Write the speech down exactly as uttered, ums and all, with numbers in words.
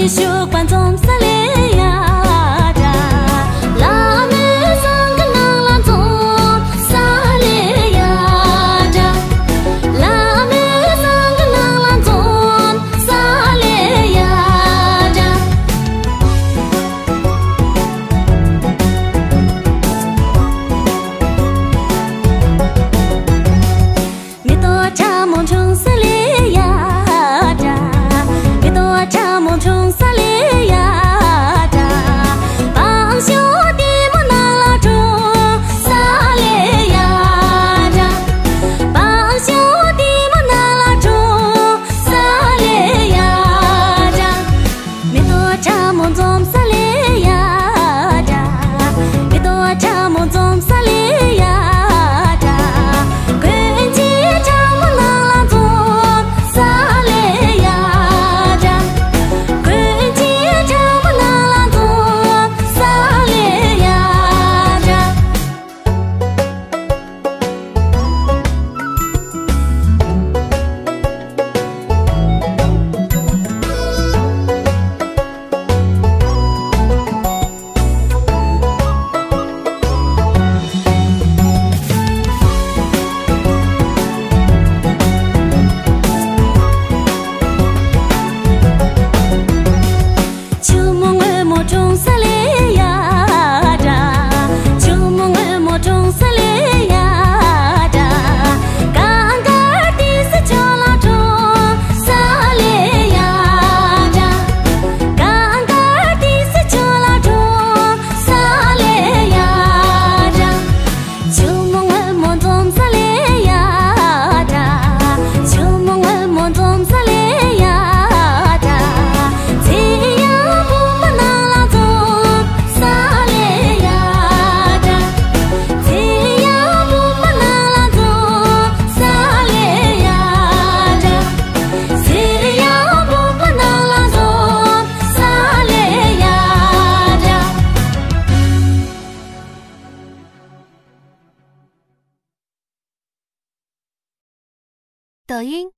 ཤུག་པ་འཛོམས་ས་ལེ་ཡ་དྲ། ལ་མོས་བསང་གི་ནང་ལ་འཛོམས་ས་ལེ་ཡ་དྲ། ལ་མོས་བསང་གི་ནང་ལ་འཛོམས་ས་ལེ་ཡ་དྲ། མེ་ཏོག་ཕྲ་མོ་འཁྲུངས་ས་ལེ་ཡ་དྲ། མེ་ཏོག་ཕྲ་མོ་འཁྲུངས་ས་ལེ་ཡ་དྲ། བང་ཤོ་ལྟད་མོ་ནང་ལ་འཁྲུངས་ས་ལེ་ཡ་དྲ། བང་ཤོ་ལྟད་མོ་ནང་ལ་འཁྲུངས་ས་ལེ་ཡ་དྲ། མེ་ཏོག་ཕྲ་མོ་འཛོམས་ས་ལེ་ཡ་དྲ། མེ་ཏོག་ཕྲ་མོ་འཛོམས་ས་ལེ་ཡ་དྲ། གོན་ཆས་ཕྲ་མོ་ནང་ལ་འཛོམས་ས་ལེ་ཡ་དྲ། གོན་ཆས་ཕྲ་མོ་ནང་ལ་འཛོམས་ས་ལེ་ཡ་དྲ། ཆུ་མོ་སྔོན་མོ་འཁྲུངས་ས་ལེ་ཡ་དྲ། ཆུ་མོ་སྔོན་མོ་འཁྲུངས་ས་ལེ་ཡ་དྲ། གངས་དཀར་ཏི་སེ་ཆུ་ལ་འཁྲུངས་ས་ལེ་ཡ་དྲ། གངས་དཀར་ཏི་སེ་ཆུ་ལ་འཁྲུངས་ས་ལེ་ཡ་དྲ། ཆུ་མོ་སྔོན་མོ་འཛོམས་ས་ལེ་ཡ་དྲ། ཆུ་མོ་སྔོན་མོ་འཛོམས་ས་ལེ་ཡ་དྲ། ཚེ་ཡང་བུམ་པ་ནང་ལ་འཛོམས་ས་ལེ་ཡ་དྲ། ཚེ་ཡང་བུམ་པ་ནང་ལ་འཛོམས་ས་ལེ་ཡ་དྲ། ཚེ་ཡང་བུམ་པ་ནང་ལ་འཛོམས་ས་ལེ་ཡ་དྲ། 抖音